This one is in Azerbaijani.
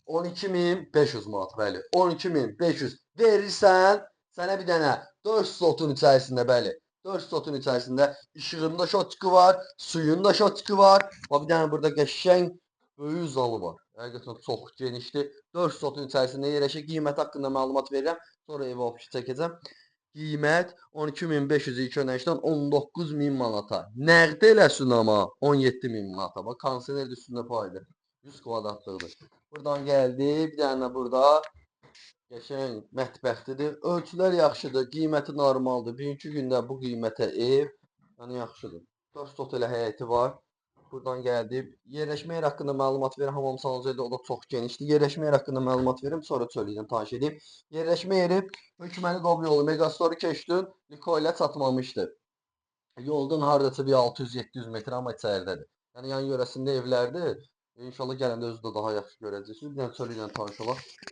12.500 manat, bəli. 12.500 verirsən, sənə bir dənə 4 slotun içərisində, bəli. 4 slotun içərisində işığında şotçuku var, suyunda şotçuku var. Bax bir dənə burada qəşəng böyük zalı var. Həqiqətən çox genişdir. 4 slotun içərisində yerləşir. Qiymət haqqında məlumat verirəm. Sonra evi opşu çəkəcəm. Qiymət 12.500 ilk ödənişdən 19.000 manata. Nəqd eləsin amma 17.000 manata. Bax kondisioner də üstündə paydır. 100 kvadratlıqdır. Buradan gəldi. Bir dənə burada qəşəng mətbəxlidir. Ölçülər yaxşıdır, qiyməti normaldır. Bugünkü gündə bu qiymətə ev, yəni yaxşıdır. 4 sot elə həyəti var. Buradan gəldi. Yerləşmə yeri haqqında məlumat verirəm. Hamam sanuzeldə o da çox genişdir. Yerləşmə yeri haqqında məlumat verim, sonra söyləyəcəm, tanış edeyim. Yerləşmə yeri Hökməli Qobu yolu, Megastoru keçdin, Likoyla çatmamışdı. Yoldan hardasa bir 600-700 metr amma içəridədir. Yəni yan yörəsində evlərdir. İnşallah gələndə özü də daha yaxşı görəcəksiniz. Bir dənə çölü ilə tanış olaq.